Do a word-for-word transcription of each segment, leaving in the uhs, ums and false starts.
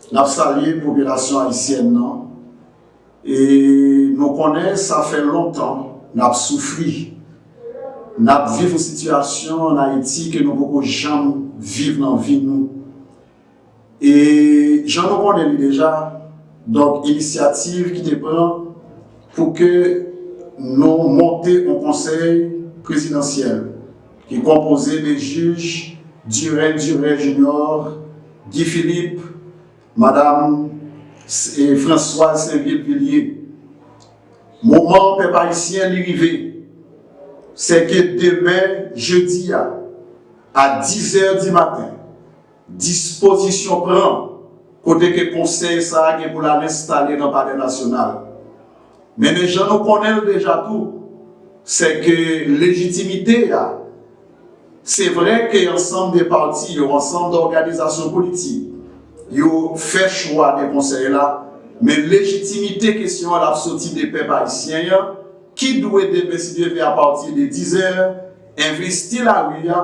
N ap salye popilasyon ayisyèn nan. E nou konnen sa fè lontan n ap soufri. N ap viv yon sitiyasyon ann Ayiti ke nou poko janm viv nan vi nou. E jan nou konnen li deja, donk, inisyativ ki te pran pou ke nou monte yon konsèy prezidansyèl ki konpoze de jij Duren Duret Junior, Guy Philippe, Madam S-, e, Françoise Sainvil Villiers. Moman pèp ayisyen li rive, se ke demen, jedi a, a dizè di maten, dispozisyon pran kote ke konsèy sa a gen pou l al enstale nan Palè Nasyonal. Men, men jan nou konnen l deja tou, se ke lejitimite a, se vre ke ansanm de pati yo, ansanm de òganizasyon politik yo fè chwa de konsèy la, men lejitimite kesyon an l ap soti de pèp ayisyen an, ki dwe demen, si Dye vle, apati de dizè, envesti lari a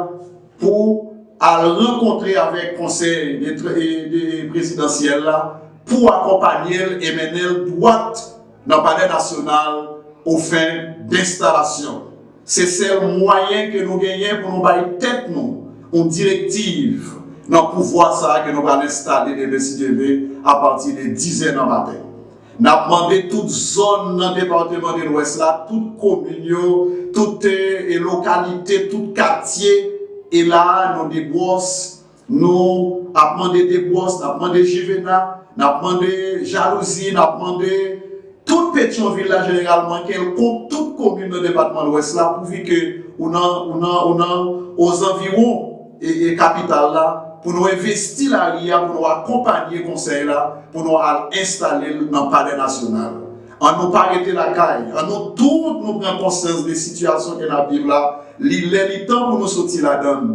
pou al rankontre avèk konsèy de, de, de prezidansyèl la pou akonpanye l e mennen l dwat nan Palè Nasyonal o fen denstalasyon. Se sèl mwayen ke nou genyen pou nou bay tèt nou yon direktiv nan pouvwa sa a ke nou pral enstale demen, si Dye vle, apati de dizè nan maten. N ap mande tout zòn nan depatman de Lwès la, tout komin yo, tout, e, lokalite, tout katye, e la a, nou debwòs, nou ap mande debwòs, n ap mande jivena, n ap mande jalouzi, n ap mande tout Petyonvil la jeneralman, kèlkonk tout komin nan depatman Lwès la, pouvi ke ou nan, ou nan, ou nan ozanviwon e, e kapital la, pou nou envesti lari a, pou nou akonpanye konsèy la, pou nou al enstale l nan Palè Nasyonal. Ann nou pa rete lakay, ann nou tout nou pran konsyans de sitiyasyon ke n ap viv la, li lè li tan pou nou soti ladan l.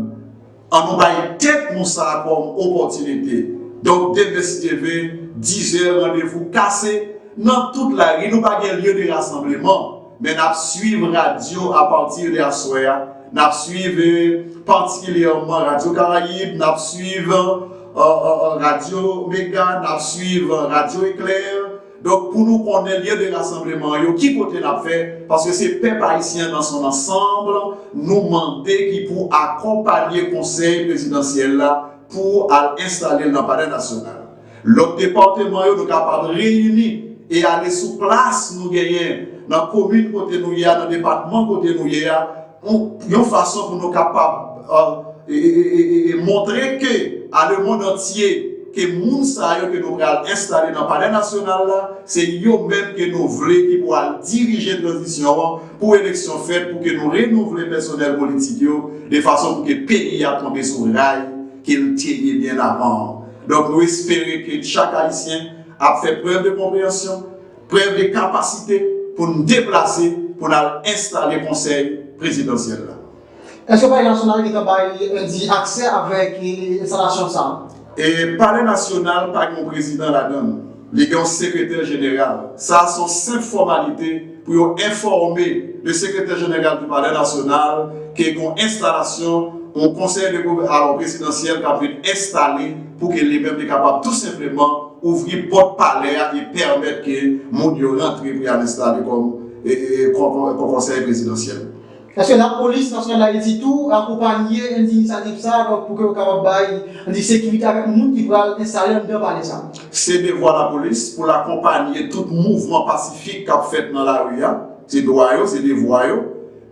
Ann nou bay tèt nou sa a kòm opòtinite. Donk, demen, si Dye vle, dizè, randevou kase nan tout lari. Nou pa gen lye de rasanbleman, men n ap swiv radyo apati de aswè a. N ap swiv, eh, patikilyèman Radyo Karayib, n ap swiv, eh, eh, eh, Radyo Mega, n ap swiv, eh, Radyo Eklè. Donk, pou nou konnen lye de rasanbleman yo, ki kote n ap fè, paske se pèp ayisyen nan son ansanm, nou mande ki pou akonpanye konsèy prezidansyèl la pou al enstale l nan Palè Nasyonal. Lòt depatman yo, nou kapab reyini e ale sou plas nou genyen, nan komin kote nou ye a, nan depatman kote nou ye a, yon, yon fason pou nou kapab, eh, e, e, e, e, e montre ke a le mond antye ke moun sa yo ke nou pral enstale nan Palè Nasyonal la, se yo menm ke nou vle ki pou al dirije tranzisyon an pou eleksyon fèt, pou ke nou renouvle pèsonèl politik yo, de fason pou ke peyi a tonbe sou ray ke l te ye byen avan an. Donk, nou espere ke chak Ayisyen ap fè prèv de konpreyansyon, prèv de kapasite pou n deplase, pou n al enstale konsèy prezidansyèl la. Èske Palè Nasyonal gentan bay, eh, di aksè avèk, eh, enstalasyon sa a? E Palè Nasyonal pa gen yon prezidan ladan l. Li gen yon sekretè jeneral. Sa a se yon senp fòmalite pou yo enfòme le sekretè jeneral du Palais National ke gen yon enstalasyon, yon konsèy de gouv-, alò, prezidansyèl k ap vin enstale pou ke li menm li kapab tou senpleman ouvri pòt palè a e pèmèt ke moun yo rantre pou y al enstale kòm, e, e, kò-, kò-, kò-, konsèy prezidansyèl. Èske Lapolis Nasyonal Dayiti tou akonpanye inisyativ sa a, donk, pou ke yo kapab bay, ann di, sekirite avèk moun ki pral enstale anndan palè sa a? Se devwa lapolis pou l akonpanye tout mouvman pasifik k ap fèt nan lari a. Se dwa yo, se devwa yo.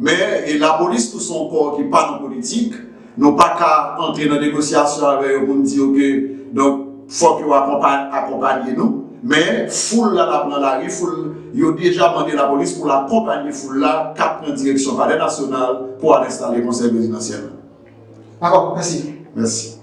Men, e, lapolis tou se yon kò ki pa nan politik. Nou pa ka antre nan negosyasyon avè yo pou n di yo ke, donk, fòk yo akonpa-, akonpanye nou. Men, foul la n ap nan lari, foul yo deja mande lapolis pou l akonpanye foul la k ap pran direksyon Palè Nasyonal pou al enstale Konsèy Prezidansyèl la. Dakò, mèsi. Mèsi.